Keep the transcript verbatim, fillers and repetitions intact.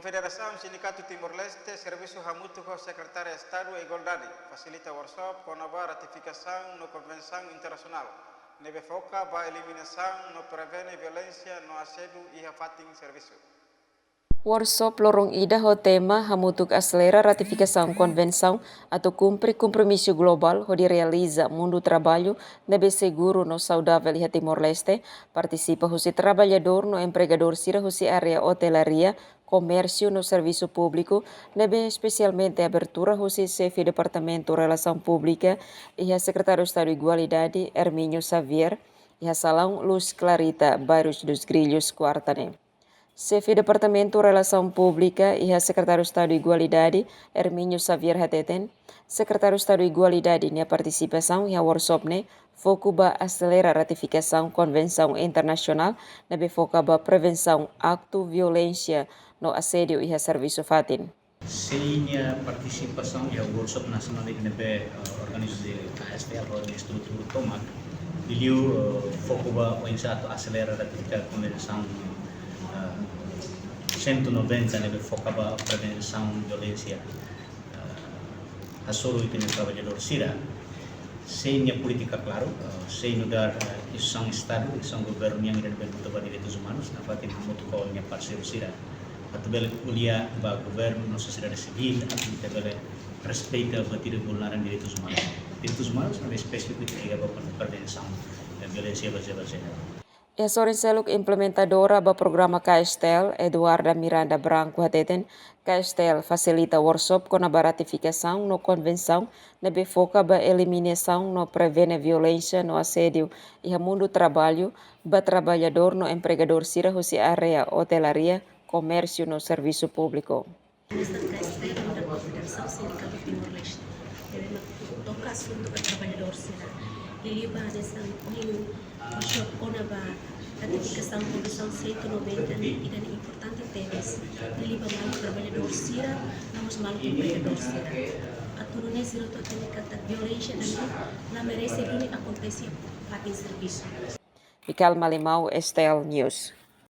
Federasaun Sindikatu Timor-Leste servisu hamutuk ho Sekretáriu Estadu Igualdade, fasilita workshop kona-ba ratifikasaun no konvensaun internasionál ne'ebé foka ba eliminasaun no prevene violénsia no asédiu iha fatin servisu. Workshop loron ida ho tema hamutuk aselera ratifikasaun konvensaun atu kumpre kompromisu globál hodi realiza mundu traballu ne'ebé seguru no saudavel iha Timor-Leste, partisipa husi traballadór no empregadór sira husi área otelaria, komérsiu no servisu públiku, ne'ebé espesialmente abertura husi Xefe Departamentu Relasaun Públika iha Sekretáriu Estadu Igualdade, Hermínio Xavier, iha salaun Luz Clarita, Bairros dos Grillos, kuarta ne'e. Xefe Departamentu Relasaun Públika iha Sekretáriu Estadu Igualdade, Hermínio Xavier hateten, Sekretáriu Estadu Igualdade nia partisipasaun iha workshop ne'e foku ba aselera ratifikasaun konvensaun internasionál ne'ebé foka ba prevensaun aktu violénsia no asédiu iha servisu fatin. Sei nia partisipasaun iha workshop nasionál ne'ebé, eh, organiza K S T L ho nia estrutura tomak. Liuliu, eh, foku ba oinsá atu aselera ratifika konvensaun, eh, cento e noventa ne'ebé foka ba prevensaun violénsia, eh, hasoru ita-nia traballadór sira. Sei nia polítika klaru, eh, sei nu'udar, eh, instituisaun Estadu, instituisaun governu nian ida ne'ebé luta ba direitus umanus, nafatin hamutuk ho nia parseiru sira. Atu bele ko'alia ba governu no sosiedade sivíl, atu ita bele respeita ba ita-nia bolu naran direitus umanus. Direitus umanus ne'ebé espesífiku ita liga ba prevensaun, eh, violénsia bazeia ba jéneru. Iha sorin seluk, implementadora ba programa K S T L, Eduarda Miranda Branco hateten, K S T L fasilita workshop kona-ba ratifikasaun no konvensaun ne'ebé foka ba eliminasaun no prevene violénsia no asédiu iha mundu traballu ba traballadór no empregadór sira husi área otelaria, komérsiu no servisu públiku. Hanesan K S T L nu'udar Konfederasaun Sindikatu Timor-Leste, ne'ebé mak toka asuntu ba traballadór sira. Liuliu ba hanesan ohin workshop kona-ba ratifikasaun konvensaun cento e noventa ne'e ida ne'e importante tebes. Liuliu ba maluk traballadór sira, no mós maluk empregadór sira. Atu nune'e sira atu hatene katak violénsia ne'e la merese duni akontese iha fatin servisu. Micael Malimau, S T L News.